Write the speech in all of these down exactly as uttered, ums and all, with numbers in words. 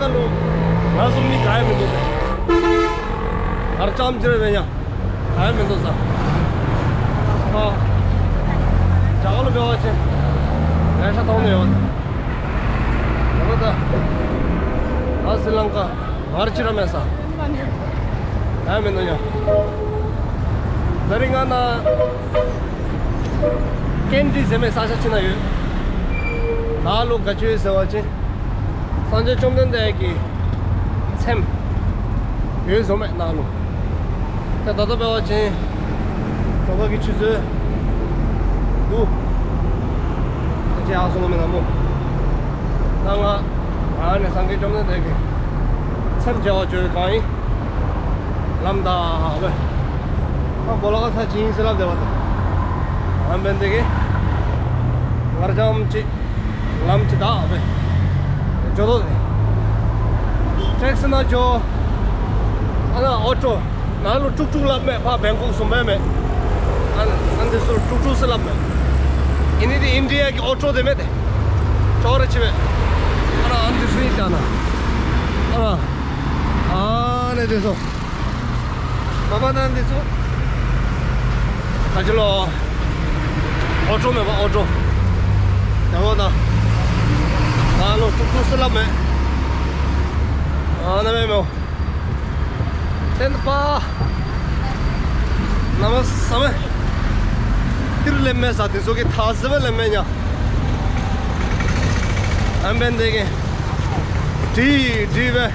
ཀ་ལོ། ང་ཚོ་མི་ག་ཡ་མི་འདུག་ཟེར། ཨར་ཅམ་ཅི་རེད་པས་ཡ། ག་ཡ་མི་འདུག་ཟེར། ཨ། ཇ་ག་ལ་འབད་བ་ཆེ། ལས་ཤ་ཐོང་ནས་ཡོད། ཡོད་ད། ཨ་སི་ལང་ཀ། ང་ར་ཅི་ར་མེད་ས། ཨ་མེད་ན་ཡང་། ད་རིང་ང་ན། ཀེན་ཏི་ཟེར་མེད་ས་ཆ་ཅི་ན་ཡོད། ད་ལོ་ག་ཆོས་ཟེར་བ་ཅི། སངས་རྒྱས་བཅོམ་ལྡན་འདས་ཀྱི་ཚེམས་ཡོད་བཟོ་མེད་ན་ལོ། ད་ད་ལྟ་འབད་བ་ཅི། ད་ལྟ་གི་ཆུ་ཚོད་འདུག་ད་ཅི་ཨ་སོང་མེད་ན་མོ། ད་ང་ཨ་ནི་སངས་རྒྱས་བཅོམ་ལྡན་འདས་ཀྱི་ཚེམས་མཇལ་བ་བྱོས་གང་ཡིན། ལམ་བདའ་བས། ཨ་གོ་ལ་ཁ་ས་ཅི་ཡིན་ཟེར་ལབ་བསྡད་པ་དང་། ཨ་འབད་འདི་གི་ངར་ལྕམ་ཅིག་ལམ་ཅིག་བདའ་བས། ཇོ་དོ་ནི་ཊེག་སི་ན་ཇོ། ཨ་ན་ཨོ་ཊོ། ང་ལོ་ཀྲུག་ཀྲུག་ལབ་མེད། ཕ་བེང་ཀོག་སུམ་པའི་མེད། ཨ་ཨ་འདི་ཚོ་ཀྲུག་ཀྲུག་སི་ལབ་མེད། ཨི་ནི་དེ་ཨིན་ཌི་ཡ་གི་ཨོ་ཊོ་དེ་མེད་དེ། ཅོག་ར་ཆི་བས། ཨ་ན་ཨ་འདི་ཚོ་ཡིན་ད་ན། ཨ་ན་ཨ་ནི་དེ་ཚོ། མ་པ་ན་འདི་ཚོ། ད་ཅི་ལོ། ཨོ་ཊོ་མེད་པ་ཨོ་ཊོ། ཡང་ལོ་ད། ང་ལོ་ཀྲུག་ཀྲུག་སི་ལབ་མེད། ཨ་ན་མེད་མེད། ཏན་པ། ན་མ་ས་མེད། ཏིར་ལེམ་མེད་ས་དེ་ཚོ་གི་ཐ་ཟི་བེ་ལེམ་མེད་ཉ། ཨམ་བན་དེ་གི། དྲི་དྲི་བེ།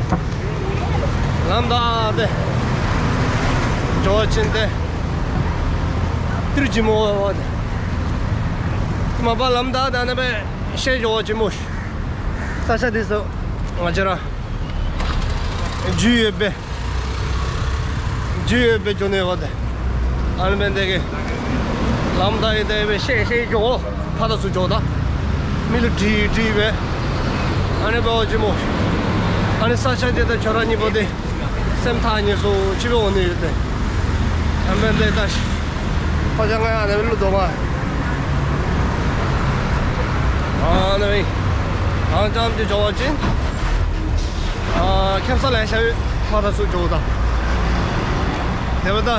ལམ་ད་དེ། ཇོ་ཆེན་དེ། ཏིར་ཇི་མོ་བ་དེ། མ་པ་ལམ་ད་ད་ན་བེ་ཤེ་ཇོ་ཇི་མོ། ས་ཆ་དེ་ཚོ་ང་ཅི་ར། ཇུ་ཡོད་པེ། ཇུ་ཡོད་པེ་ཇོ་ནེ་བ་དེ། ཨ་ནི་མེན་དེ་གི། ལམ་ད་ཡི་དེ་བེ་ཤེ་ཤེ་ཇོ། ཕ་ད་སུ་ཇོ་ད། མི་ལ་དྲི་དྲི་བེ། ཨ་ནི་བེ་བ་ཇི་མོ། ཨ་ནི་ས་ཆ་དེ་ད་ཁྱོད་ར་གཉིས་པོ་དེ། སེམས་ཐག་ཉེ་སོ་ཆི་བེ་འོ་ནི་ཡོད་དེ། ཨ་མེན་དེ་ད་ཤི། ཕ་ཅང་ང་ཡ་ནེ་ལུ་དོ་མ། ཨ་ནེ་བེ། ཨང་ཅམ་ཅི་ཇོ་བ་ཅི། ཨ་ཁེབ་ས་ལེ་ཤ་ཡོད། ཕ་ད་སུ་ཇོ་ད། དེ་བ་ད།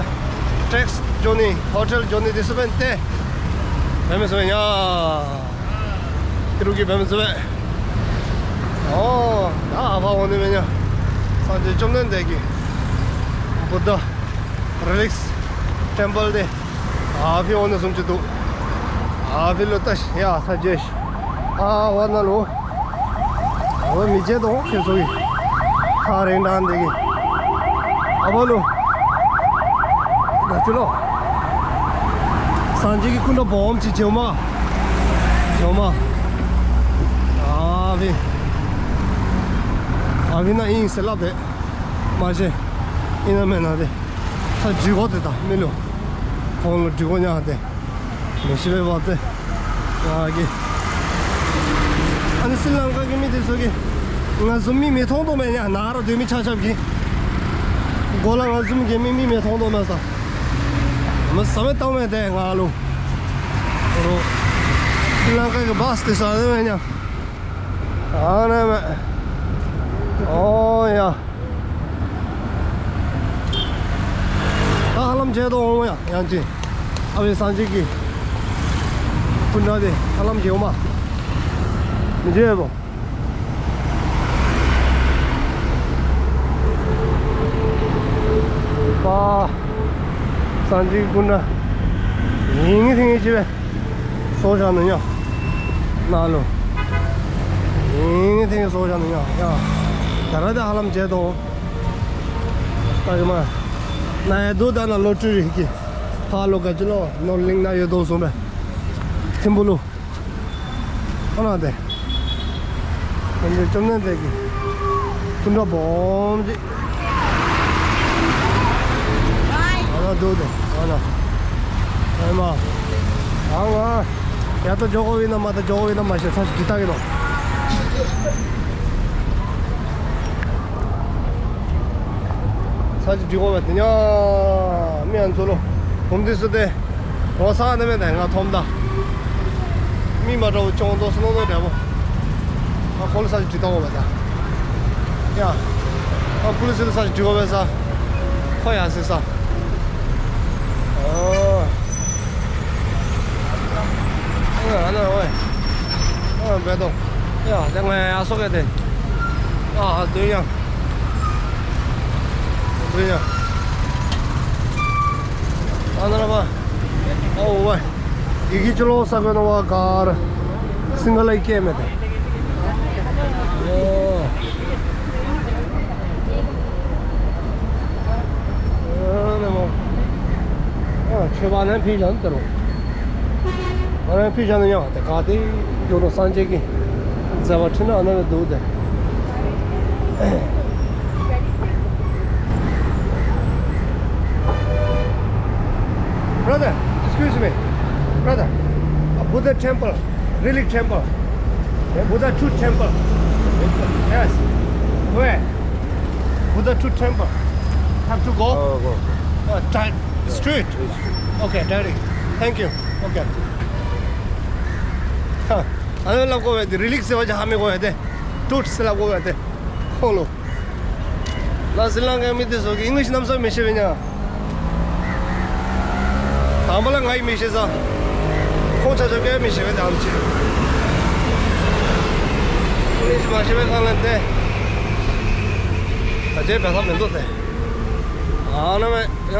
ཊེག་སི་ཇོ་ནི་ཧོ་ཊེལ་ཇོ་ནི་དེ་སུ་བེན་ཏེ། བེ་མེ་སུ་བེན་ཡ། ཏི་རུ་གི་བེ་མེ་སུ་བེ། ཨོ། ད་ཨ་ཕ་འོ་ནི་བེ་ཉ། སངས་རྒྱས་བཅོམ་ལྡན་འདས་ཀྱི། བུདྡྷ། རི་ལིག་སི་ཊེམ་པལ་དེ། ཨ་ཕི་འོ་ན་སུམ་ཅུ་འདུག་ཨ་ཕི་ལོ་ལྟ་ཤི་ཡ་ས་རྗེ་ཤི། ཨ་བ་ན་ལོ། འོ་མི་རྗེ་དང་ཁྱེད་ཚོ་གི། ཐག་རིང་དྲགས་འདི་གི། ཨ་བ་ལོ། ད་ཅི་ལོ། སངས་རྒྱས་ཀྱི་སྐུ་འདྲ་སྦོམ་ཅིག་བྱེད་མ། བྱེད་མ། ཨ་ཕི། ཨ་ཕི་ན་ཨིན་ཟེར་ལབ་དེ། མ་བྱེད། ཨིན་ན་མེད་ན་དེ། ས་འཇིག་གོ་དེ་དང་མི་ལོ། ཁོང་ལོ་འཇིག་གོ་ཉག་དེ། མི་ཤི་བའི་བར་དེ། ང་གི། ཨ་ནི་སི་ལང་ཀ་གི་མི་དེ་ཚོ་གི། ང་ཚོ་མི་མི་མཐོང་དོ་མེད་ཉག་ན་ར་སྡོད་མི་ཆ་ཆབ་གི། གོ་ལ་ང་ཚོ་གི་མི་མི་མི་མཐོང་དོ་མེད་ས། མི་ས་མེད་བཏང་མེད་དེ་ང་ལོ། རོ། སི་ལང་ཀ་གི་བཱས་དེ་ས་རེད་མེད་ཉག་ཨ་ནི་མེད། ཨོ་ཡ། ད་ཧ་ལམ་མཇལ་དུ་འོང་ཡ་ཡང་ཅི། ཨ་བའི་སངས་རྒྱས་ཀྱི་སྐུ་འདྲ་དེ་ཧ་ལམ་མཇལ་འོང་མ། མི་མཇལ་བོ། པ། སངས་རྒྱས་ཀྱི་སྐུ་འདྲ། ཡིན་ངེས་ཐེངས་ངེས་ཅི་བས། སོ་བྱ་ནི་ཡང་། ན་ལོ། ཡིན་ངེས་ཐེངས་སོ་བྱ་ནི་ཡང་ཡང་། ད་ར་དེ་ཧ་ལམ་བྱེད་དོ། ད་ཡོད་མ། ན་ཡ་དུ་ད་ན་ལོ་ཀྲི་རིག་གི། ཕ་ལོ་ག་ཅི་ལོ་ནོར་གླིང་ན་ཡོད་དོ་སོང་བས། ཐིམ་ཕུ་ལུ། ཨ་ན་དེ། སངས་རྒྱས་བཅོམ་ལྡན་འདས་ཀྱི་སྐུ་འདྲ་སྦོམ་ཅིག་ཨ་ན་འདུག་དེ་ཨ་ན། ཨེ་མ། ཨ་ང་ཡ་ད་ཇོ་གོ་བི་ན་མ་ད་ཇོ་གོ་བི་ན་མ་ཤེས་ས་ཅིག་ད་གི་ནོ། ས་ཅིག་འགྲིག་གོ་བ་དེ་ཉ་མི་ཨ་ཚོ་ལོ་བུམ་དུས་སུ་དེ། འོ་ས་ནི་མེད་ད་ང་ཐོམ་ད། མི་མ་འདྲ་བོ་ཅོང་ཏོ་སུ་ནོ་ནོ་འདྲ་བོ། ང་ཁོ་ལ་ས་ཅིག་འགྲིག་ད་གོ་བ་ད། ཡ། ཨ་པུ་ལི་སི་ལ་ས་འགྲིག་གོ་བས་ས། ཁོ་ཡ་སི་ས། ཨོ། ཨ་ན་ཝེ། ཨ་བེ་ཏོ། ཡ་དེ་ང་ཡ་སོ་གེ་དེ། ཨ་དུ་ཡང་། དུ་ཡང་། ཨ་ན་ར་བ། ཨོ་ཝེ། ཡི་གེ་ཅི་ལོ་ས་གོ་ནོ་བ་གར། སིང་ག་ལ་ཡི་གེ་མེད་དེ། ཨོ། ཨ་ནི་མོ། ཨ་ཆོས་པ་ནས་ཕི་ཞང་དེ་རུ། ཨ་ནི་ཕི་ཞང་ནི་ཡང་དེ་ག་དེ་འགྱུར་རོ་སངས་རྒྱས་ཀྱི་མཛད་པ་ཁྲིད་ན་ཨ་ནི་འདུག་དེ། Brother, excuse me. Brother, a Buddha temple, relic temple. Buddha truth temple. Yes. Where? Buddha truth temple. Have to go? Oh, go. Uh, straight? Okay, direct. Thank you. Okay. ཨ་ནི་ལབ་དགོས་པས་དེ་རི་ལིག་ཟེར་བ་ཅིག་ཧ་མི་གོ་བས་དེ། ཊུཊ་ཟེར་ལབ་དགོས་པས་དེ། ཁོ་ལོ། ལ་སི་ལང་ཀའི་མི་དེ་ཚོ་གི་ཨིང་ལིཤ་གནམ་ས་མི་ཤེས་པས་ཉ། དང་པོ་ལ་ང་ཡི་མི་ཤེས་ས། ཁོང་ཆ་ཆ་སྐད་མི་ཤེས་པས་དེ་ཨམ་ཆི། ཨིང་ལིཤ་མ་ཤེས་པའི་སྒང་ལ་དེ། ད་ཅེ་བས་ས་མི་འདུག་དེ། ཨ་ན་མེ་ཡ།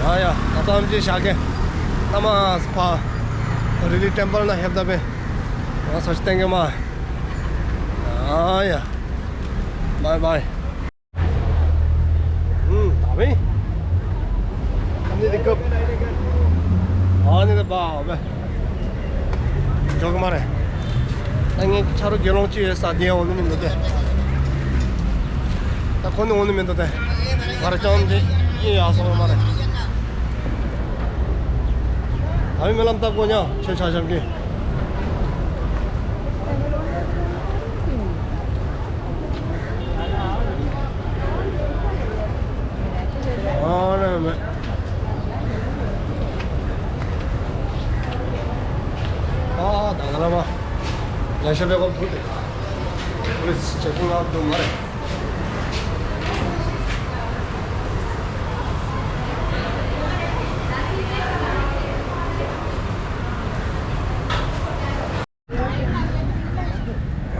ཨ་ཡ། ད་ལྟ་ཨམ་ཆི་ཤ་གེ། ད་མ་ཕ། རི་ལིག་ཊེམ་པལ་ན་ཧེབ་ད་པེ། ང་ཚོ་ཤི་ཏེང་གེ་མ། ཨ་ཡ། Bye bye. ཨུམ། ད་བས། ཨ་ནི་དེ་སྐབས། ཨ་ནི་དེ་བ་བས། འཇོག་གི་མ་རེད། ད་ངས་ཆ་རོགས་དགེ་སློང་གཅིག་ཡོད་ས་དེ་འོ་ནི་མི་འདུག་སྟེ། ད་ཁོ་ནི་འོ་ནི་མི་འདུག་སྟེ། ང་རང་ཅང་དེ་ཡིན་ཡག་སོང་མ་རེད། ད་བས་རྨི་ལམ་ལྟ་དགོས་ཉག་ཆོས་ཆ་ཤམ་གི། ཨ་ནི་མེད། ཨ་ད་ག་ལ་མ། ལས་བྱེད་པའི་སྐོར་བུ་དེ། པུ་ལི་སི་ཅེ་ཀིང་ལ་འདུག་མ་རེད།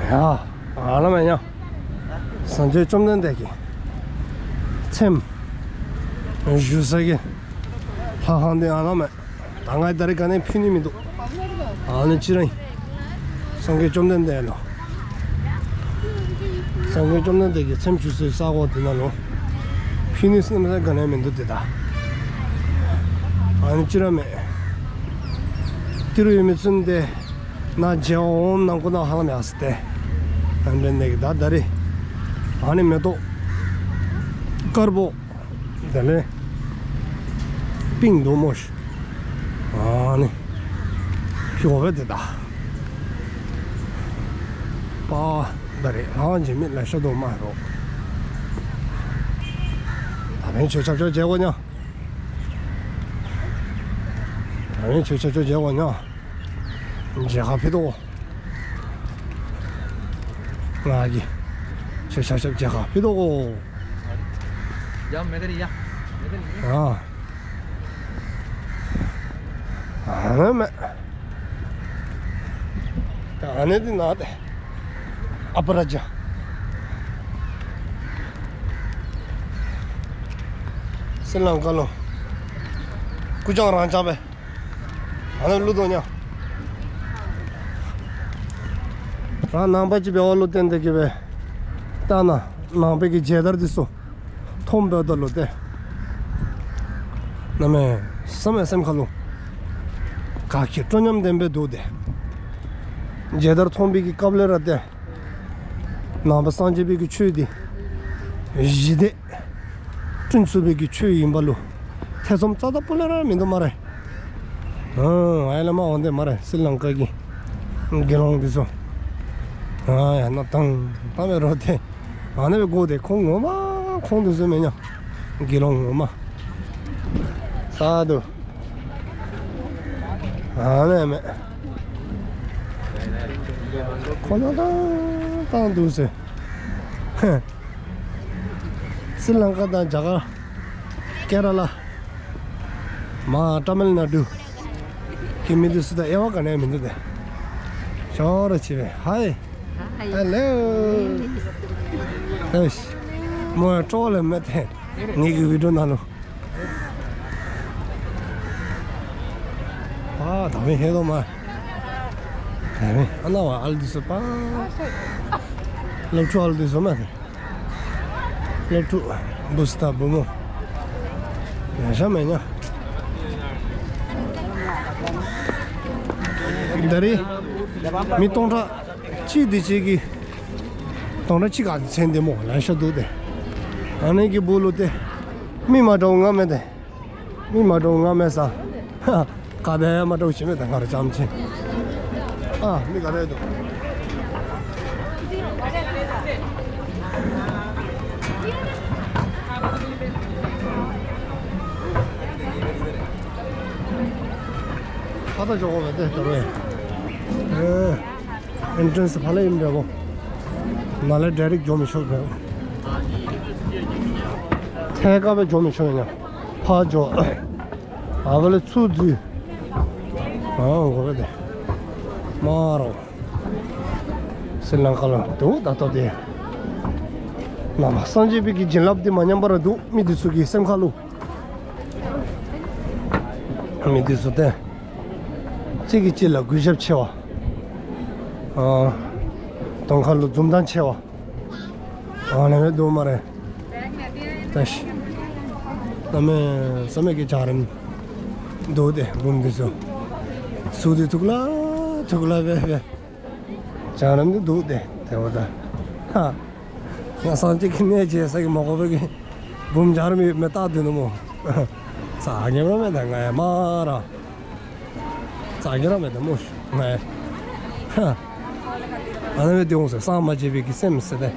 ཡ། ཨ་ལ་མ་ཡ། སངས་རྒྱས་བཅོམ་ལྡན་འདས་ཀྱི་ཚེམས་བཞུགས་ས་གི་ལྷ་ཁང་དེ་ཨ་ལ་མ། ད་ང་ད་རེས་ག་ནས་ཕུལ་ནི་མི་འདུག་ཨ་ནི་ཅི་རིང་། སངས་རྒྱས་བཅོམ་ལྡན་འདས་ལོ། སངས་རྒྱས་བཅོམ་ལྡན་འདས་ཀྱི་ཚེམས་བཞུགས་སའི་ས་གོ་དེ་ན་ལོ། ཕུལ་ནི་སེམས་ས་ག་ནས་མི་འདུག་དེ་ད། ཨ་ནི་ཅི་ར་མེད། ཏི་རུ་ཡོད་མི་ཚུན་དེ། ན་རྗེ་འོམ་ནང་ཁོ་ན་ཧ་ལམ་ཡག་སི་ཏེ། ཨ་འདྲེ་འདེགས་ད་ད་རེ། ཨ་ནི་མེ་ཏོག་དཀར་པོ། དེ་ལས། པིང་དུ་མོ་ཤི། ཨ་ནི། ཕི་འོ་བེ་དེ་ད། པ། ད་རེ་ལྷ་འཇིགས་མེད་ལ་ཤ་དུ་མ་རོ། ད་ཕན་ཆོས་ཆབ་ཆོས་བྱེད་དགོས་ཉོ། ད་ཕན་ཆོས་ཆབ་ཆོས་བྱེད་དགོས་ཉོ། མཇལ་ཁ་ཕི་དོ། ང་གི་ཆོས་ཆབ་ཆབ་མཇལ་ཁ་ཕི་དོ། ཡ་མེ་ད་རི་ཡ། མེ་ད་རི་ཡ། ཨ། ཨ་ནི་མེ། ད་ཨ་ནི་དེ་ན་དེ། ཨ་པ་ར་ཇ། སི་ལང་ཀ་ལོ། ཀུ་ཅང་རང་ཅང་བས། ཨ་ནི་ལུ་དོ་ཉ། རང་ནང་པ་ཅི་བེ་བ་ལུ་བསྟན་ཏེ་གི་བེ། ལྟ་ན་ནང་པའི་གི་མཇལ་དར་དེ་སོ། མཐོང་བོད་དོ་ལོ་ཏེ། ན་མེ། སམ་ཨེ་སེམས་ཁ་ལོ། ག་ཁྱི་སྤྲོ་ཉམས་ལྡན་པའི་འདུག་སྟེ། མཇལ་དར་མཐོང་བའི་གི་སྐབས་ལས་ར་ཏེ། ནང་པ་སངས་རྒྱས་པའི་གི་ཆོས་དེ། ཞི་བདེ། བསྐྲུན་ཚུགས་པའི་གི་ཆོས་ཡིན་པ་ལོ། ཐེ་ཚོམ་རྩ་དང་སྤུ་ལས་ར་མི་འདུག་མ་རེད། ཨང་། ཨ་ཡ་ལ་མ་འོང་དེ་མ་རེད། སི་ལང་ཀ་གི་དགེ་སློང་དེ་ཚོ། ཨ་ཡ་ན་དང་ད་མེ་རོ་དེ། ཨ་ནེ་བའི་སྒོ་དེ་ཁོང་ངོ་མ་ཁོང་དེ་ཚོ་མེད་ཉག་དགེ་སློང་ངོ་མ། ས་དུ། ཨ་ནེ་མེད། ཁོ་ན་དང་དང་དུ་ཟེར། སི་ལང་ཀ་དང་རྒྱ་གར། ཀེ་ར་ལ། མ་ཏ་མིལ་ནཱ་ཌུ་གི་མི་འདི་སུ་དང་དབྱེ་བ་ག་ནས་མི་འདུག་སྟེ། ཤོར་ར་ཆེ་བས། ཧའི། ཧའི། ཧེ་ལོ། ཨེ་ཤི། མོ་ཡང་སྤྲོ་བ་ལས་མེད་དེ། ངེད་ཀྱི་བི་ཌིའོ་ནང་ལོ། ཨ་ད་མི་ཧེ་ལོ་མ། ད་མི་ཨ་ན་བ་ཨལ་དུ་སོ་པ། སློབ་ཕྲུག་ཨལ་དུ་སོ་མ་དེ། སློབ་ཕྲུག་བུ་སི་ད་བུ་མོ། ཡ་ཤ་མེ་ཉ། ད་རེས་མི་སྟོང་ཕྲག་གཅིག་དེ་གཅིག་གི་སྟོང་ཕྲག་གཅིག་ག་ཚན་དེ་མོ་ལན་ཤ་འདུག་སྟེ། ཨ་ནེ་གི་བུ་ལུ་དེ་མི་མ་འདྲ་བ་ང་མེད་དེ། མི་མ་འདྲ་བ་ང་མེད་ས། ག་དེ་མ་འདྲ་བ་ཞིག་མེད་དེ་ང་ར་ཅམ་ཆེ། ཨ་མི་ག་རེ་འདུག་ཁ་ད་ཇོ་གོ་བ་དེ་ད་རེ། ཨེ། ཨེན་ཊྲན་སི་ཕ་ལ་ཡིན་འདྲ་བོ། ནཱ་ལས་ཌའི་རེག་ཊི་འཇོག་མི་ཆོག་འདྲ་བོ། ཐད་ཀ་བས་འཇོག་མི་ཆོག་ཡིན་ན། ཕར་འཇོག་ཨ་བ་ལས་ཚུར་འཛུལ། ཨང་གོ་བས་དེ། མ་རོ། སི་ལང་ཀ་ལ་འདུག་ད་ལྟ་དེ། ནང་པ་སངས་རྒྱས་པའི་གི་བྱིན་རླབས་དེ་མ་ཉམས་པ་ར་འདུག་མི་དེ་ཚོ་གི་སེམས་ཁ་ལུ། མི་དེ་ཚོ་དེ། གཅིག་གིས་གཅིག་ལ་གུས་ཞབས་ཆེ་བ། ཨ། གདོང་ཁ་ལུ་འཛུམ་མདངས་ཆེ་བ། ཨ་ནེ་མེད་འདུག་མ་རེད། ད་ཤི། ན་མེད་ས་མེད་ཀྱི་འཇའ་རིསམོ་འདུག་སྟེ་འབུམ་འདི་ཚོ། སུ་དེ་ཐུག་ལ་ཐུག་ལ་བས་བས། འཇའ་རིསམོ་འདི་འདུག་སྟེ་དེ་བ་ད། ཧ། ང་སངས་རྒྱས་ཀྱི་གནས་བྱས་ས་གི་མ་གོ་བས་ཀྱི། འབུམ་འཇའ་རིསམོ་མེ་སྟག་འདུག་ནོ་མོ། ས་ངེམ་ར་མེད་ད་ང་ཡ་མ་ར། ཙག་གི་ར་མེད་དེ་མོ་ཤུ་ང་ཡ། ཧ། ཨ་ན་བའི་དེ་འོང་ཟེར་སངས་མ་རྒྱས་པའི་གི་སེམས་ཟེར་ཏེ།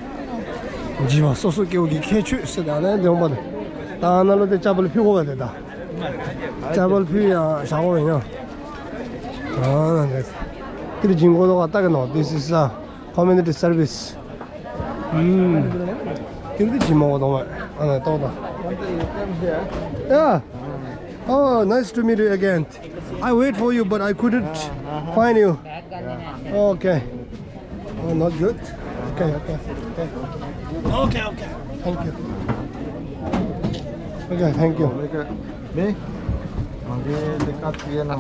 བྱིས་པ་སོ་སོ་སྐྱེ་བོ་གི་ཁྱད་ཆོས་ཟེར་ཏེ་ཨ་ན་དེ་འོང་པ་དེ། ད་ཨ་ན་ལོ་དེ་ཅ་པལ་ཕུད་དགོས་པ་དེ་ད། ཅ་པལ་ཕུད་ཡང་བཞག་དགོས་ཡིན་ཡང་། ཨ་ན་དེ། དེར་སྦྱིན་དགོས་དོ་ག་ལྟ་གི་ནོ། This is a community service. ཨུམ། དེར་དེ་སྦྱིན་མ་དགོས་དོ་མ། ཨ་ན་ཏོག་ད། Yeah. Oh, nice to meet you again. I wait for you, but I couldn't find you. Okay. Oh, not good. Okay, okay, okay. Okay, okay. Thank you. Okay, thank you. Me? Mage de kat ye na.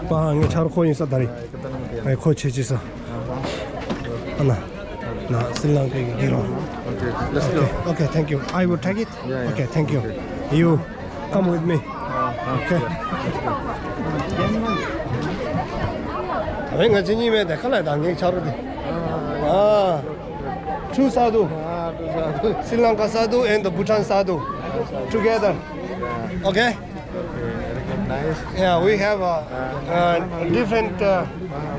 Pa nge char ko yin sa dari. Ai ko che chi sa. Ana. Na Sri Lanka ki giro. Okay, let's go. Okay, okay, thank you. Yeah, yeah. Okay, thank you. Okay. You come with me. Okay. ཨ་ང་ཅི་ཉི་མེད་དེ་ཁ་ལ་དང་ངེད་ཆ་རོ་དེ། ཨ། Two sadhu. Two sadhu. Sri Lanka sadhu and the Bhutan sadhu together. Okay? Okay, very good. Nice. Yeah, we have a, uh, different, uh,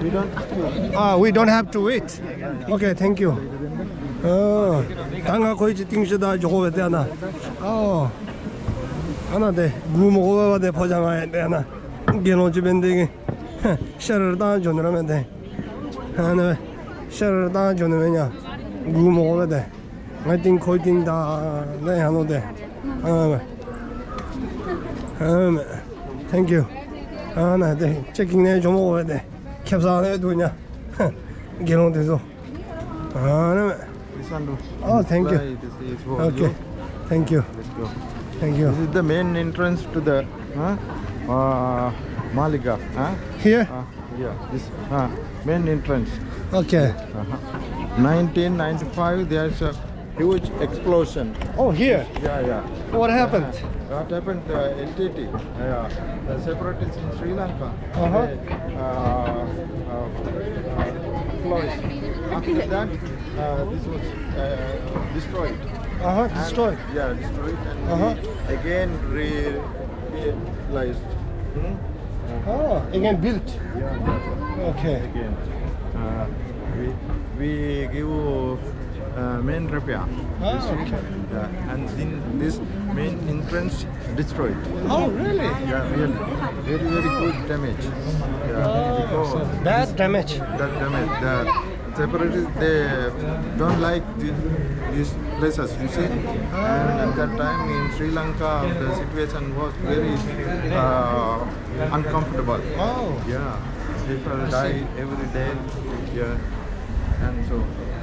we don't have to. Ah, we don't have to wait. Okay, thank you. ཨ། ད་ང་ཁོའི་ཅི་ཏིང་ཤི་ད་ཇོ་ཁོ་བེ་ཏེ་ན། ཨོ། ཨ་ན་དེ་གུ་མོ་ཁོ་བེ་བ་དེ་ཕོ་ཅ་ང་ཡ་དེ་ན། དགེ་སློང་ཅི་བེན་དེ་གི། ཤར་ར་ཏང་ཇོ་ནི་ར་མེ་དེ། ཨ་ན་བེ། ཤར་ར་ཏང་ཇོ་ནི་བེ་ཉ། གུ་མོ་ཁོ་བེ་དེ། ང་ཏིང་ཁོའི་ཏིང་ད་ནེ་ཡང་ལོ་དེ། ཨ་མེ། ཨ་མེ། Thank you. ཨ་ན་དེ་ཅེ་ཀིང་ནེ་ཇོ་མོ་ཁོ་བེ་དེ། ཁེབ་ས་ནེ་དུ་ཉ། དགེ་སློང་དེ་ཚོ། ཨ་ན་མེ། This one do. Oh, thank you. This is for you. Okay. Thank you. Let's go. Thank you. This is the main entrance to the, huh? Uh, Maliga, huh? Here? Uh, yeah, this, uh, main entrance. Okay. Uh-huh. Nineteen ninety-five, there's a huge explosion. Oh, here? Yeah, yeah. What happened? Uh, what happened? Uh, N T T, yeah, the separatists in Sri Lanka. Uh-huh. They, uh, uh, uh, flourished. After that, uh, this was, uh, destroyed. Uh-huh, and destroyed. Yeah, destroyed and, uh-huh, again re-, realized. Hmm? Oh, again built. Yeah, yeah. Okay. Again, uh, we, we give Uh, main rapier. Ah, okay. Yeah, and then this main entrance destroyed. Oh, really? Yeah, really. Very, very good damage. Yeah, oh, because so bad damage. That damage. The separatists, they don't like the, these places, you see. And at that time in Sri Lanka, the situation was very uh, uncomfortable. Oh. Yeah. People die every day. Yeah. And so,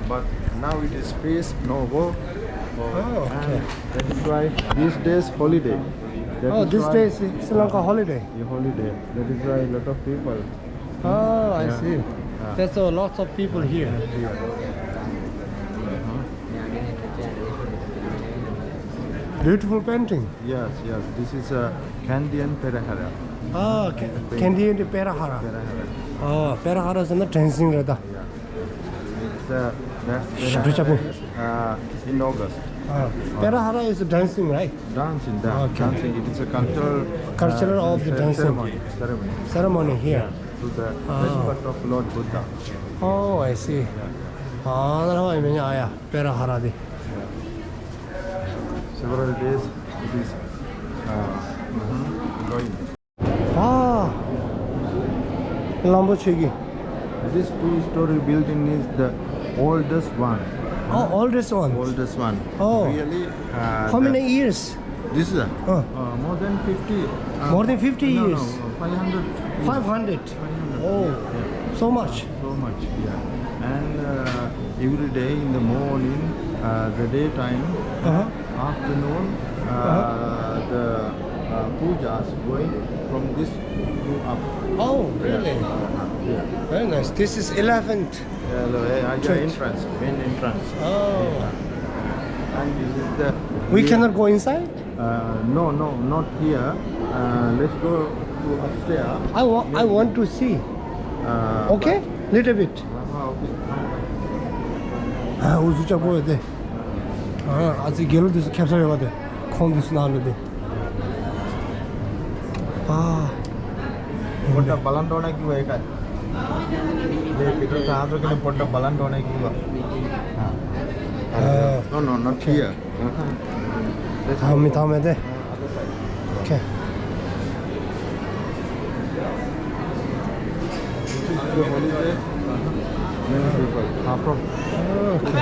but now it is peace, no war. Oh, okay. And that is why these days holiday. That oh, is these why days is Sri Lanka holiday. A holiday. That is why a lot of people. Oh, I yeah. see. Yeah. That's a lots of people here. Yeah. Uh-huh. Beautiful painting. Yes, yes. This is a Kandyan Perahera. Ah, Kandyan Perahera. Perahera. Oh, Perahera is in the dancing reda. Yeah. It's uh, that's Perahera, uh, in August. Ah, Perahera is dancing, right? Dancing, dance, okay. Dancing. It is a cultural cultural uh, of the dancing ceremony. Ceremony. Ceremony here. Yeah. To the ah. Respect of Lord Buddha. Oh, I see. Yeah. Ah, that's why I mean, yeah, yeah. Perahera. Several days it is uh, going. Ah, Lambo Chegi. This two-story building is the oldest one. Oh, oldest one. Oldest one. Oh. Really? Uh, how many years? This is a, uh, uh, more than fifty. Uh, more than fifty no, years? No, five hundred. five hundred. Oh, yeah. So much. So much, yeah. And uh, every day in the morning, uh, the daytime, uh-huh. Afternoon, uh, uh-huh. The uh, pujas going from this to up. Oh, really? Yeah. Very nice. This is eleventh. Yeah, the, uh, yeah, entrance, main entrance. Oh. Yeah. And this is the. We cannot go inside? Uh, no, no, not here. Uh, let's go to upstairs. I wa- I want to see. Uh, okay? Little bit. Uh, okay. ཨ་འུ་ཚུགས་ཅག་པོ་ཡོད་དེ། ཨ་ཙི་རྒྱལ་ལོ་དེ་ཚོ་ཁེབས་ས་ཡོད་པ་དེ། ཁོང་དེ་ཚོ་ནང་ལོ་དེ། ཨ། Photo balloon down ki vai ka. Ye picture kahan to kene photo balloon down ki va. No, no, not here. Thame, thame de. Okay. This is the holiday. Many people are from. Okay.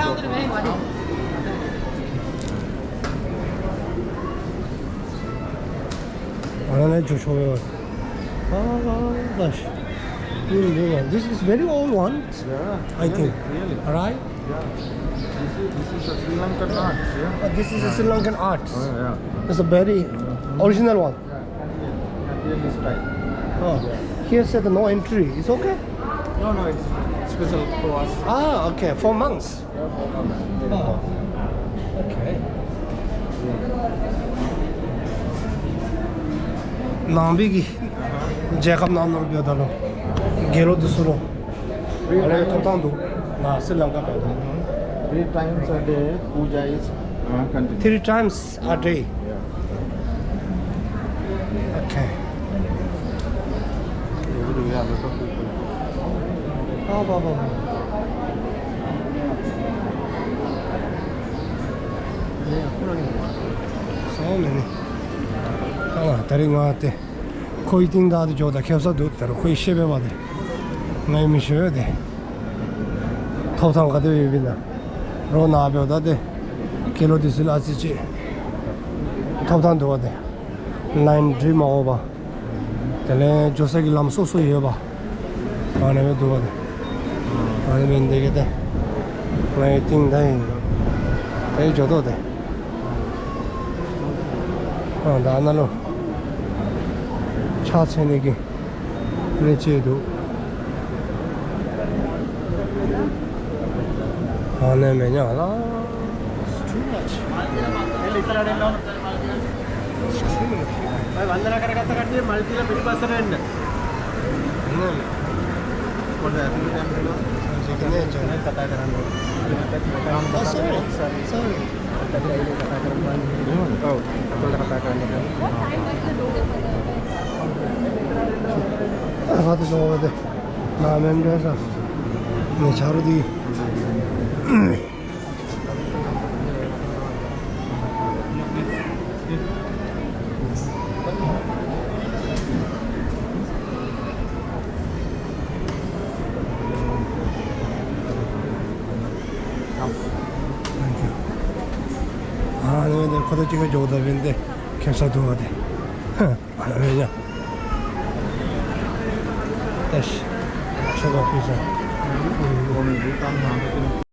This is very old one, I think. Really? Right? Yeah. This is, this is a Sri Lankan art, yeah? Uh, this is a Sri Lankan art. Oh, yeah. It's a very original one. Yeah, Kandyan, Kandyan style. Oh, here said no entry. It's okay? No, no, it's special for us. Ah, okay, for monks. Yeah, for monks. Oh, okay. ནང་པའི་གི་རྒྱལ་ཁབ་ནང་ནོར་བའི་ད་ལོ་རྒྱལ་ལོ་དེ་ཚོ་ལོ། ཨ་ལས་ཐོབ་ཐང་འདུག་ང་སི་ལང་ཀ་པའི་ད། Three times a day, puja is uh, continuous. Three times a day. Yeah. Okay. ཨ་བ་བ་བ། སོང་ནས་ནི། ཨ་ད་རིང་ང་དེ། ཁོའི་སྟེང་དག་ཏུ་འཇོག་དང་ཁེབས་ས་འདུག་དེར་ཁོའི་ཤེས་པའི་བ་དེ། ངའི་མི་ཤེས་པའི་དེ། ཐོབ་ཐང་ག་དུས་ཡོད་པའི་ན། རོགས་ན་བེའུ་ད་དེ། ཁེ་ལོ་དེ་སུ་ལ་ཨ་ཙི་ཅི། ཐོབ་ཐང་འདུག་བ་དེ། ལ་ཡིན་འགྲིག་མ་འོག་པ། དེ་ལས་འཇོག་ས་གི་ལམ་སོ་སོ་ཡོད་པ། ཨ་ནེ་བེ་འདུག་བ་དེ། ཨ་ནེ་བེ་འདི་གི་དེ། ངའི་སྟེང་ད་ཡིན། དེ་འཇོག་ཐོག་དེ། ཨ་ད་ན་ལོ། ཕྱག་འཚལ་ནས་ཀྱི་ལས་བྱེད་འདུག་ཨ་ནེ་མེ་ཉག་ལ། It's too much. It's too much. भाई, वंदना करकत्ता कट्टी, मल्टीला पिटी बसरेंड। कथा करंड। Oh, sorry. Sorry. हाँ, तो जो होते। ना, मैं क्या सा? मैं झाड़ू दी। ཨ་ནི་འདི་ཁོ་ད་ཅི་ག་འཇོག་ད་བན་དེ་ཁེབ་ས་དུ་བ་དེ། ཨ་ནི་ཡ། ཏེ་ཤི། ཆོ་ག་ཕི་ས།